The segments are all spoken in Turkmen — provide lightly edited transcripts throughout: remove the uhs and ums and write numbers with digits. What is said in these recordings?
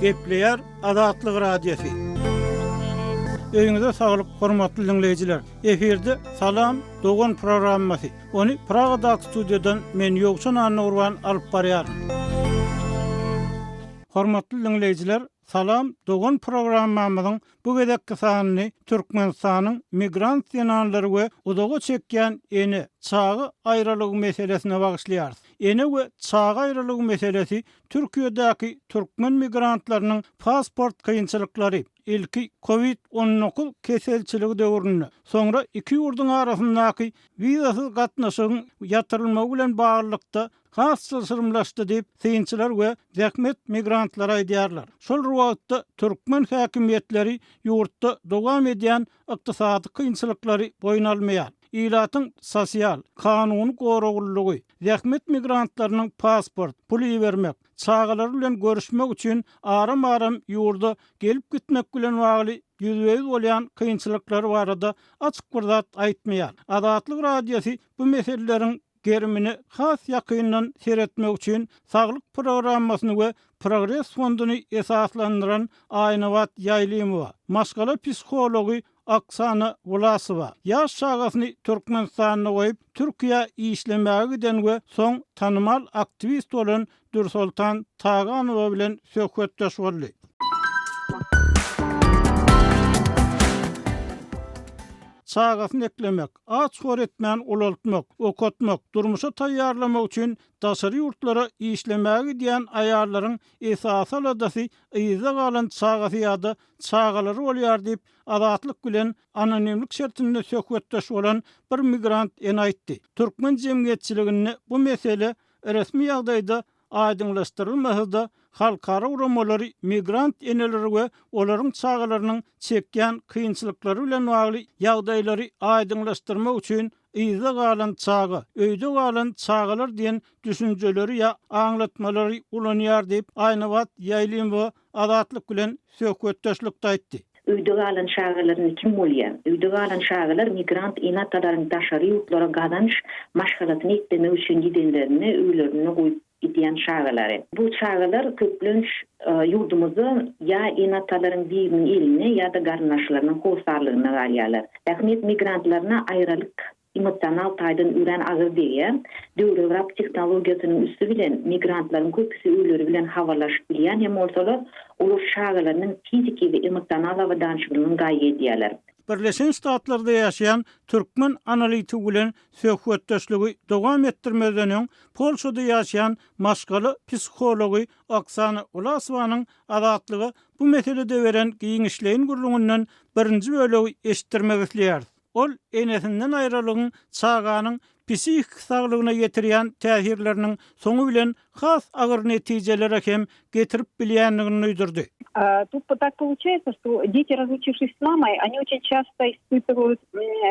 Gepleýär Azatlyk Radiosy. Öýüňize saglyk, hormatly diňleýjiler! Efirde Salam, dogan programmasy. Ony Pragadaky studiýadan men Ýowşan Annagurban alyp barýaryn. Hormatly diňleýjiler, Salam, dogan programmamyzyň bu gezekki sanyny Türkmenistanyň migrant zenanlary we uzaga çekýän ene, çaga aýralygy meselesine bagyşlaýarys. Ene we çaga aýralygy meselesi Türkiýedäki türkmen migrantlarynyň pasport kynçylyklary, ilki Covid 19 keselçiligi döwründe, soňra iki ýurduň arasyndaky wizasyz gatnaşygyň ýatyrylmagy bilen baglylykda has çylşyrymlaşdy diýip, synçylar we zähmet migrantlary aýdýarlar. Şol bir wagtda, türkmen häkimiýetleri ýurtda dowam edýän ykdysady kynçylyklary boýun almaýar. Ilatyň sosial, kanuny goraglylygy, zähmet migrantlarynyň pasport, pul ibermek, çagalary bilen görüşmek üçin aram-aram ýurda gelip-gitmek bilen bagly ýüzbe-ýüz bolýan kynçylyklary barada açyk bir zat aýtmaýar. Azatlyk Radiosy bu meseleleriň gerimine has ýakyndan seretmek üçin Saglyk programmasyny we Progres fonduny esaslandyran Aýnabat Ýaýlymowa, maşgala psihology Oksana Wlasowa, ýaş çagasyny Türkmenistanda goýup, Türkiýä işlemäge giden we soň tanymal aktiwist bolan Dürsoltan Taganowa bilen söhbetdeş boldy. Çagasyny eklemek, aç-hor etmän ulaltmak, okatmak, durmuşa taýýarlamak üçin daşary ýurtlara işlemäge gidýän aýallaryň esasy aladasy yzda galan çagasy ýa-da çagalary bolýar diýip, Azatlyk bilen anonimlik şertinde söhbetdeş bolan bir migrant ene aýtdy. Türkmen jemgyýetçiliginde bu mesele resmi ýagdaýda aýdyňlaşdyrylmasa-da, halkara guramalary migrant eneleri we olaryň çagalarynyň çekýän kynçylyklary bilen bagly ýagdaýlary aýdyňlaşdyrmak üçin yzda galan çaga, öýde galan çagalar diýen düşünjeleri ýa aňlatmalary ulanýar diýip, Aýnabat Ýaýlymowa Azatlyk bilen söhbetdeşlikde aýtdy. Öýde galan çagalar indi kim bolýar? Öýde galan çagalar migrant ene-atalaryň daşary ýurtlara gazanç, maşgalasyny eklemek üçin gidenlerinde öýlerinde goýup gidýän çagalary. Bu çagalar köplenç ýurdumyzda ýa ene-atalaryň biriniň elinde ýa-da garyndaşlarynyň hossarlygynda galýarlar. Zähmet migrantlaryna aýralyk emosional taýdan örän agyr degýär. Döwrebap tehnologiýasynyň üsti bilen migrantlaryň köpüsi öýleri bilen habarlaşyp bilýän hem bolsalar, olar çagalarynyň fiziki we emosional abadançylygynyň gaýgy edýärler. Birleşen Ştatlarda ýaşaýan türkmen analitigi bilen söhbetdeşligi dowam etdirmezden öň, Polşada ýaşaýan maşgala psihology Oksana Ulasowanyň Azatlyga bu meselede beren giňişleýin gürrüňinden birinji bölegi eşitdirmek isleýäris. Ol enesinden aýralygyň çaganyň psihiki saglygyna ýetirýän täsirleriniň soňy bilen has agyr netijelere hem getirip bilýändigini duýdurdy. Тут так получается, что дети, разлучившись с мамой, они очень часто испытывают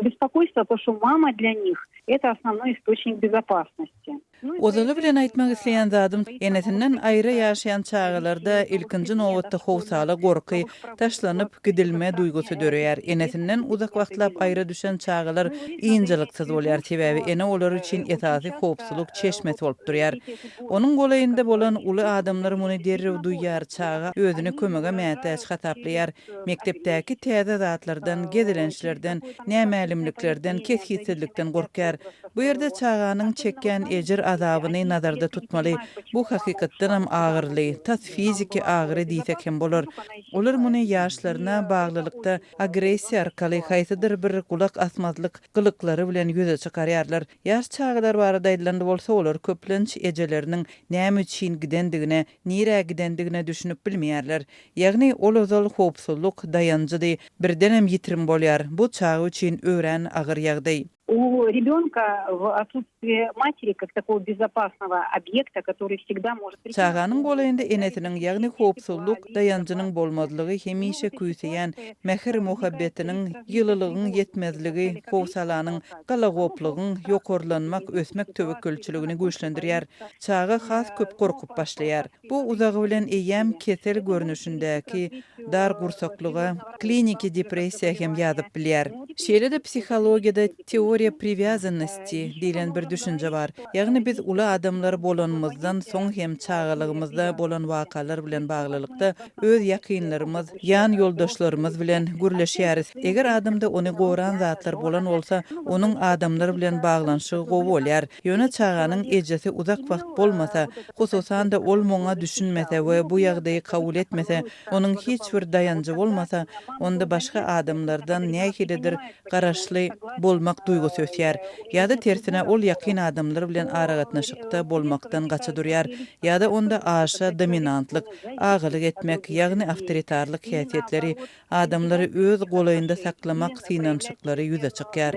беспокойство, потому что мама для них это основной источник безопасности. Ozaly bilen aýtmak isleýän zadym, enesinden aýra ýaşaýan çagalarda ilkinji nobatda howsala, gorky, taşlanyp gidilme duýgusy döreýär. Enesinden uzak wagtlap aýra düşen çagalar ynjalyksyz bolýar, sebäbi ene olar üçin esasy howpsuzlyk çeşmesi bolup durýar. Onuň golaýynda bolan uly adamlar muny derrew duýýar, çaga özüni kömege mätäç hasaplaýar. Mekdepdäki täze zatlardan, gezelençlerden, nämälimliklerden, kesgitsizlikden gorkýar. Bu ýerde çaganyň çekýän ejir-azabyny nazarda tutmaly. Bu hakykatdanam agyryly, tas fiziki agyry diýsek hem bolar. Olar muny ýaşlaryna baglylykda agressiýa arkaly, haýsydyr bir gulak asmazlyk gylyklary bilen ýüze çykarýarlar. Ýaş çagalar barada aýdylanda bolsa, olar köplenç ejeleriniň näme üçin gidendigine, nirä gidendigine düşünip bilmeýärler. Ýagny ol ozal howpsuzlyk daýanjydy, birdenem ýitirim bolýar. Bu çaga üçin örän agyr ýagdaý. U rebýonka w otsutstwie materi kak takogo bezopasnogo obýekta, kotoryý wsegda možet priýti na Çaganyň golaýynda enesiniň, ýagny howpsuzlyk daýanjynyň bolmazlygy hemişe küýseýän mähir-muhabbetiniň, ýylylygyň ýetmezligi howsalanyň, galagoplygyň ýokarlanmak, ösmek töwekgelçiligini güýçlendirýär. Çaga has köp gorkup başlaýar. Bu uzagy bilen eýýäm kesel görnüşindäki Dar gursaklyga, kliniki depressiýa hem ýazyp bilýär. Şeýle-de psihologiýada teoriýa priwýazannosti diýlen bir düşünje bar. Ýagny biz uly adamlar bolanymyzdan soň hem çagalygymyzda bolan wakalar bilen baglylykda öz ýakynlarymyz, ýan ýoldaşlarymyz bilen gürleşýäris. Eger adamda ony goran zatlar bolan bolsa, onuň adamlar bilen baglanyşygy gowy bolýar. Ýöne çaganyň ejesi uzak wagt bolmasa, hususan-da ol muňa düşünmese we bu ýagdaýy kabul etmese, onuň hiç bir daýanjy bolmasa, onda başga adamlardan nähilidir garaşly bolmak duýgusy ösýär. Ýa-da tersine ol ýakyn adamlar bilen aragatnaşykda bolmakdan gaça durýar, ýa-da onda aşa dominantlyk, agalyk etmek, ýagny awtoritarlyk häsiýetleri, adamlary öz golaýynda saklamak synanyşyklary ýüze çykýar.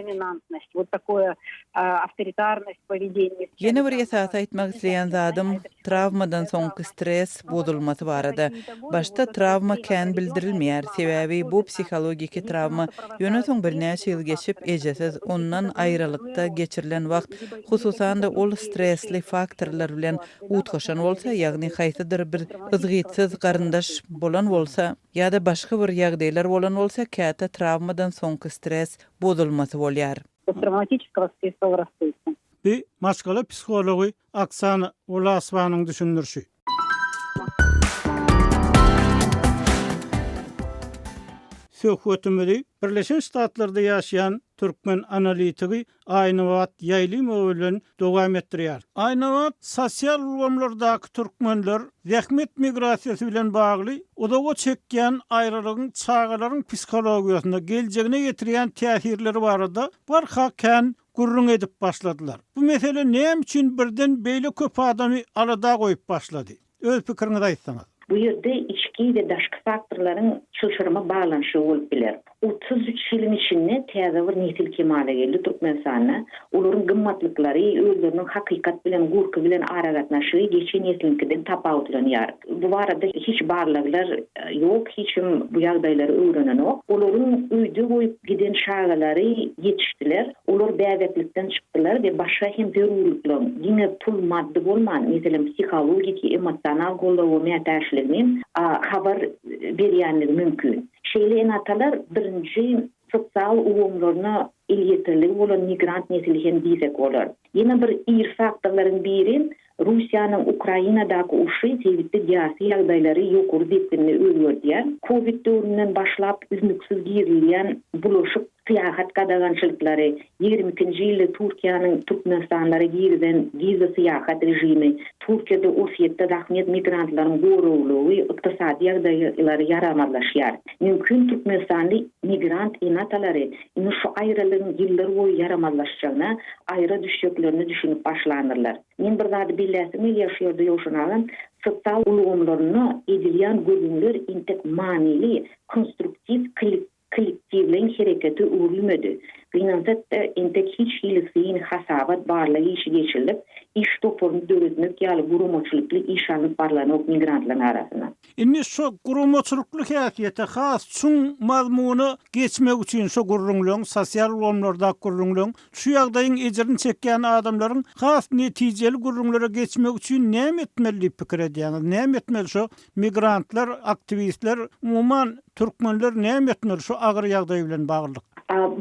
Ýene bir esasy aýtmak isleýän zadym, trawmadan soňky stres bozulmasy barada. Başda trawma kän bildirilmeýär, sebäbi bu psihologiki trawma, ýöne soň birnäçe ýyl geçip, ejesiz, ondan aýralykda geçirilen wagt, hususan-da ol stresli faktorlar bilen utgaşan bolsa, ýagny haýsydyr bir yzgytsyz garyndaş bolan bolsa, Ýa-da başga bir ýagdaýlar bolan bolsa, käte trawmadan soňky stres bozulmasy bolýar. Posttrawmatiçeskogo stressowogo rasstrojstva. Bu maşgala psihology Oksana Wolasowanyň düşündirişi. Söhbetimizi Birleşen Ştatlarda ýaşaýan türkmen analitigi Aýnabat Ýaýlymowa bilen dowam etdirýär. Aýnabat, sosial ulgamlardaky türkmenler zähmet migrasiýasy bilen bagly uzaga çekýän aýralygyň çagalaryň psihologiýasyna, geljegine ýetirýän täsirleri barada barha kän gürrüň edip başladylar. Bu mesele näme üçin birden beýle köp adamy alada goýup başlady? Öz pikiriňizi aýtsaňyz. Bu ýerde içki we daşky faktorlaryň çylşyrymly baglanyşygy bolup biler. 33 ýylyň içinde täze bir nesil kemala geldi Türkmenistanda. Olaryň gymmatlyklary, özleriniň hakykat bilen, gurky bilen aragatnaşygy geçen nesliňkiden tapawutlanýar. Bu barada hiç barlaglar ýok, hiç kim bu ýagdaýlary öwrenenok. Olaryň öýde goýup giden çagalary ýetişdiler. Olar bäbeklikden çykdylar we başga hem zerurlyklaryň, diňe pul, maddy bolman, meselem, psihologiki, emosional goldawa mätäçligini habar berýänligi mümkin. Şeýle ene-atalar birinji sosial ulgamlaryna elýeterligi bolan migrant nesli hem diýsek bolar. Ýene bir iri faktorlaryň biri, Russiýanyň Ukrainadaky urşy sebitde diýasy ýagdaýlary ýokary depginde özgerdýär. Kowid döwründen başlap üznüksiz girizilýän bulaşyk syýahat gadagançylyklary, 22-nji ýylda Türkiýäniň türkmenistanlylara girizen wiza syýahat režimi, Türkiýede, Orsýetde zahmet migrantlaryň goraglygy, ykdysady ýagdaýlary ýaramazlaşýar. Mümkin türkmenistanly migrant ene-atalary indi şu aýralygyň ýyllar boýy ýaramazlaşjagyna, aýra düşjeklerine düşünip başlandyrlar. Men bir zady belläsim gelýär şu ýerde Ýowşan agam, sosial ulgamlarynda edilýän gürrüňler entek manyly, konstruktiw kollektiwleýin herekete öwrülmedi. Gynansak-da, entek hiç hili syn, hasabat, barlag işi geçirilip, iş toparyny döretmek ýaly guramaçylykly iş alnyp barlanok migrantlaryň arasynda. Indi şu guramaçylykly häsiýete, has çuň mazmuna geçmek üçin şu gürrüňleň, sosial ulgamlardaky gürrüňleň, şu ýagdaýyň ejirini çekýän adamlaryň has netijeli gürrüňlere geçmegi üçin näme etmeli diýip pikir edýäňiz? Näme etmeli şu migrantlar, aktiwistler, umuman türkmenler näme etmeli şu agyr ýagdaý bilen baglylykda?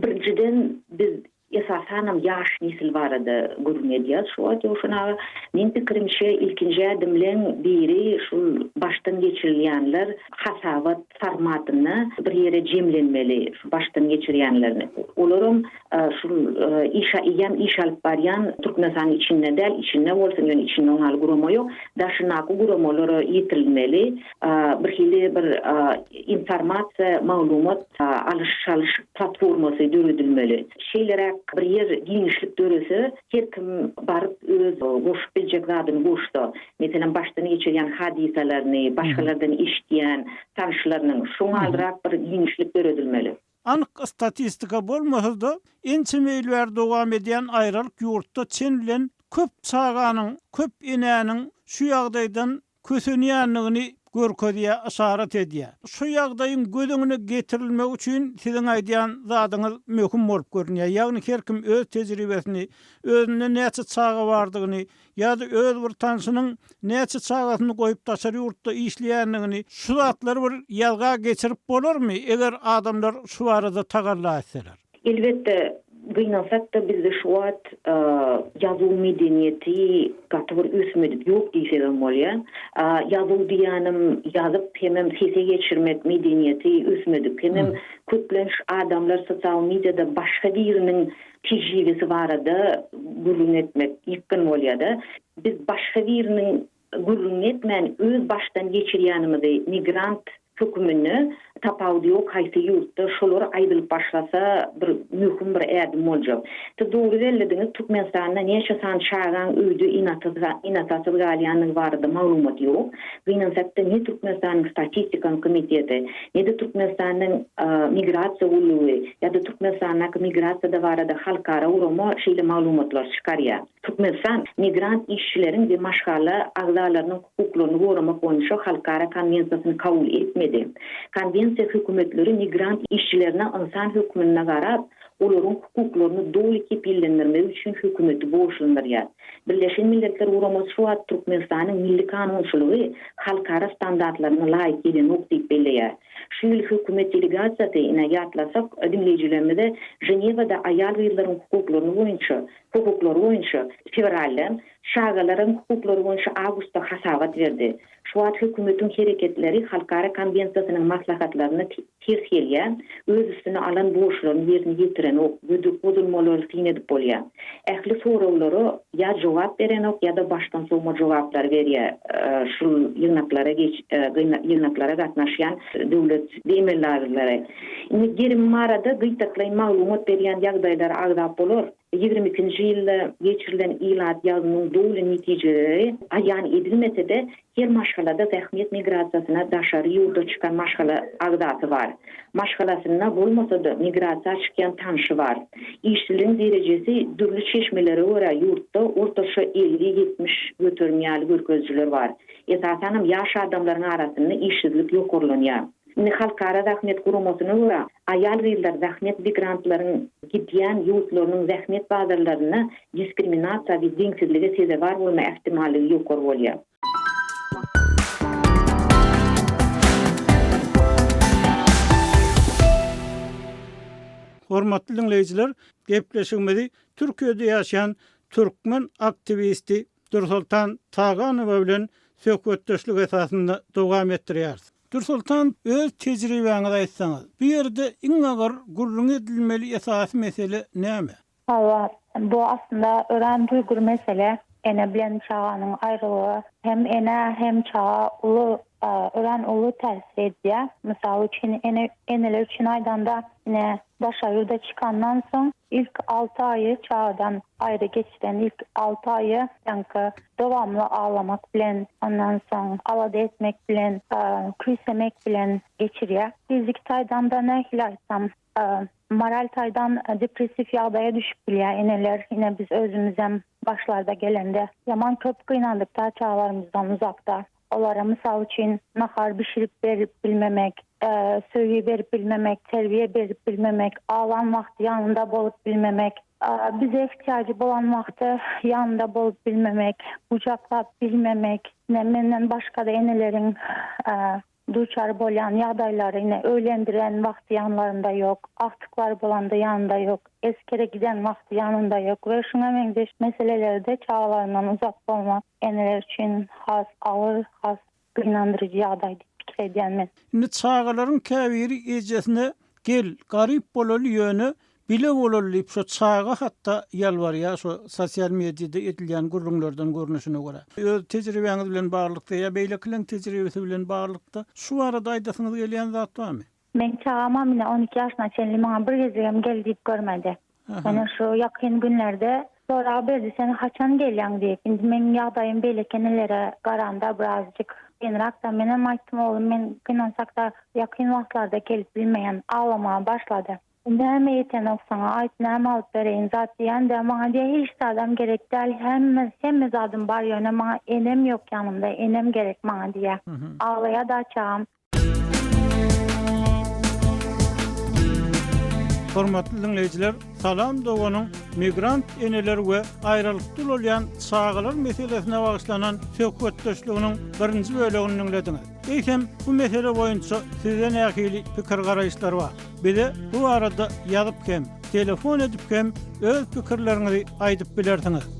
Birinjiden biz Esasanam ýaş nesil barada gürrüň edýäs şu wagt Ýowşan aga. Meň pikirimçe ilkinji ädimleň biri şul başdan geçirilýänler hasabat formatynda bir ýere jemlenmeli şu başdan geçirýänlerini. Olaram şul iş eýýäm iş alyp barýan Türkmenistanyň içinde däl içinde bolsun ýöne içinde oň ýaly gurama ýok daşyndaky guramalara ýetirilmeli bir hili bir informasiýa maglumat alyş-çalyş platformasy döredilmeli. Şeýleräk bir ýer giňişlik dörese, her kim baryp öz goşup biljek zadyny goşsa, meselem, başdan geçirýän hadysalaryny, başgalardan eşidýän tanyşlarynyň, şoňalrak bir giňişlik döredilmeli. Anyk statistika bolmasa-da, ençeme ýyl bäri dowam edýän aýralyk ýurtda çen bilen köp çaganyň, köp enäniň şu ýagdaýdan kösenýändigini. görkezýär, yşarat edýär. Şu ýagdaýyň göz öňüne getirilmegi üçin siziň aýdýan zadyňyz möhüm bolup görünýär. Ýagny her kim öz tejribesini, özünde näçe çaga bardygyny ýa-da öz bir tanşynyň näçe çagasyny goýup daşary ýurtda işleýändigini, şu zatlary bir ýazga geçirip bolarmy, eger adamlar şu barada tagalla etseler? Elbetde, gynansak-da bizde şu wagt ýazuw medeniýeti gaty bir ösmedik, ýok diýsegem bolýar. Ýazuw diýýänim ýazyp hemem sese geçirmek medeniýeti ösmedik. Hemem köplenç adamlar sosial mediada başga biriniň tejribesi barada gürrüň etmek ýykgyn bolýar-da. Biz başga biriniň gürrüňini etmän öz başdan geçirýänimizi migrant höküminde tapawudy ýok haýsy ýurtda şolar aýdylyp başlasa bir möhüm bir ädim boljak. Siz dogry bellediňiz Türkmenistanda näçe sany çagaň öýde ene-atasyz galýandygy barada maglumat ýok. Gynansakda ne Türkmenistanyň statistikanyň komiteti, ne-de Türkmenistanyň migrasiýa gullugy ýa-da Türkmenistandaky migrasiýada barada halkara gurama şeýle maglumatlary çykarýar. Türkmenistan migrant işçileriň we maşgala agzalarynyň hukuklaryny goramak boýunça halkara konwensiýasyny kabul etmedi. Konwensiýa hökümetleri migrant işçilerine ynsan hökmünde garap, olaryň hukuklaryny doly kepillendirmegi üçin hökümeti borçlandyrýar. Birleşen Milletler Guramasy şu wagt Türkmenistanyň milli kanunçylygy halkara standartlaryna laýyk gelenok diýip belleýär. Şu ýyl hökümet delegasiýasy, ine, ýatlasak diňleýjilerimize, Ženewada aýal-gyzlaryň hukuklaryny boýunça hukuklary boýunça fewralda, çagalaryň hukuklary boýunça awgustda hasabat berdi. Şu wagt hökümetiň hereketleri halkara konwensiýasynyň maslahatlaryna ters gelýär, öz üstüne alan borçlaryny ýerine ýetirenok, gödek bozulmalary syn edip bolýar. Ähli soraglara ýa jogap berenok ýa-da başdan sowma jogaplary berýär şul ýygnaklara ýygnaklara gatnaşýan döwlet emeldarlary. Indi gerim barada gytaklaýyn maglumat berýän ýagdaýlary agzap bolar. 22-nji ýylda geçirilen ilat ýazynyň doly netijeleri aýan edilmese-de, her maşgalada zähmet migrasiýasyna daşary ýurda çykan maşgala agzasy bar. Maşgalasynda bolmasa-da, migrasiýa çykýan tanşy bar. Işsizligiň derejesi dürli çeşmelere görä ýurtda ortaça 50-70 göterim ýaly görkezijiler bar. Esasanam ýaş adamlaryň arasynda işsizlik ýokarlanýar. Indi Halkara zähmet guramasyna görä, aýal-gyzlar zähmet migrantlaryň gidýän ýurtlarynyň zähmet bazarlarynda diskriminasiýa we deňsizlige sezewar bolma ähtimallygy ýokary bolýar. Hormatly diňleýjiler, gepleşigimizi Türkiýede ýaşaýan türkmen aktiwisti Dürsoltan Taganowa bilen söhbetdeşlik esasynda dowam etdirýäris. Dürsoltan, öz tejribäňizi aýtsaňyz, bu ýerde iň agyr gürrüňi edilmeli esasy mesele näme? Hawa, bu aslynda örän duýgur mesele. Ene bilen çaganyň aýrylygy hem enä, hem çaga uly, örän uly täsir edýär. Mysal üçin, ene, eneler üçin aýdanda, ene daşary ýurda çykandan soň ilki alty aýy çagadan aýry geçiren ilki alty aýy ýaňky dowamly aglamak bilen, ondan soň alada etmek bilen, küýsemek bilen geçirýär. Fiziki taýdan-da nähili aýtsam, moral taýdan depressiw ýagdaýa düşüp bilýär eneler. Ine biz özümizem başlarda gelende ýaman köp gynandyk-da çagalarymyzdan uzakda. Olara mysal üçin nahar bişirip berip bilmemek, söýgi berip bilmemek, terbiýe berip bilmemek, aglan wagty ýanynda bolup bilmemek, bize ihtiýajy bolan wagty ýanynda bolup bilmemek, gujaklap bilmemek, ine menden başga-da eneleriň duçar bolýan ýagdaýlary, ine öýlendiren wagty ýanlarynda ýok, agtyklary bolanda ýanynda ýok, esgere giden wagty ýanynda ýok we şuňa meňzeş meselelerde çagalaryndan uzak bolmak eneler üçin has agyr, has gynandyryjy ýagdaý diýip pikir edýän men. Indi çagalaryň käbiri ejesine gel, garyp bolaly ýöne bile bolaly diýip şo çaga hatda ýalbarýar şo sosial mediada edilýän gürrüňlerden görnüşine görä. Öz tejribäňiz bilen baglylykda ýa beýlekileň tejribesi bilen baglylykda şu barada aýdasyňyz gelýän zat barmy? Meň çagamam ine 12 ýaşyna çenli maňa bir gezegem gel diýip görmedi. Ýöne şu ýakyn günlerde sorag berdi sen haçan gelýäň diýip. Indi meň ýagdaýym beýleki enelere garanda birazjyk kynrakda. Menem aýtdym oglum men gynansakda ýakyn wagtlarda gelip bilmeýän. Aglamaga başlady. Näme ýetenok saňa aýt näme alyp bereýin zat diýende maňa diýýär hiç zadam gerek däl hemme hemme zadym bar ýöne maňa enem ýok ýanymda enem gerek maňa diýýär. Aglaýada çagam. Hormatly diňleýjiler, Salam doganyň migrant eneler we aýralykda ulalýan çagalar meselesine bagyşlanan söhbetdeşliginiň birinji bölegini diňlediňiz. Eýsem, bu mesele boýunça sizde nähili pikir-garaýyşlar bar? Bize bu barada ýazyp hem, telefon edip hem öz pikirleriňizi aýdyp bilersiňiz.